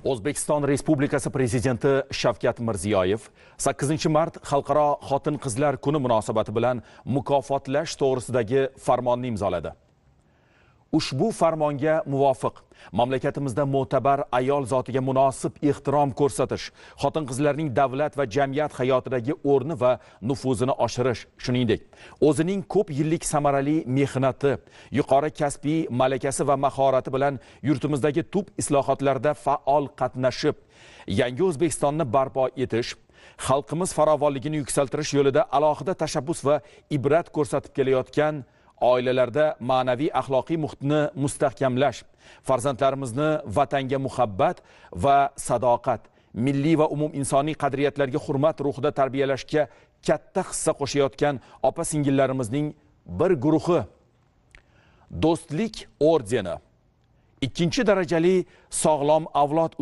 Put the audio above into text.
O'zbekiston Respublikasi Prezidenti Shavkat Mirziyoyev 8-mart Xalqaro xotin-qizlar kuni munosabati bilan mukofotlash to'g'risidagi farmonni imzoladi. Ushbu farmonga muvofiq mamlakatimizda mo'tabar ayol zotiga munosib ehtirom ko'rsatish, xotin-qizlarning davlat va jamiyat hayotidagi o'rni va nufuzini oshirish, shuningdek, o'zining ko'p yillik samarali mehnati, yuqori kasbiy malakasi va mahorati bilan yurtimizdagi tub islohotlarda faol qatnashib, yangi O'zbekistonni barpo etish, xalqimiz farovonligini yuksaltirish yo'lida alohida tashabbus va ibrat ko'rsatib kelayotgan oilalarda ma'naviy axloqiy muhitni mustahkamlash, farzandlarimizni vatanga muhabbat va sadoqat, milliy va umuminsoniy qadriyatlarga hurmat ruhida tarbiyalashga katta hissa qo'shayotgan opa-singillarimizning bir guruhi Do'stlik ordeni 2-darajali sog'lom avlod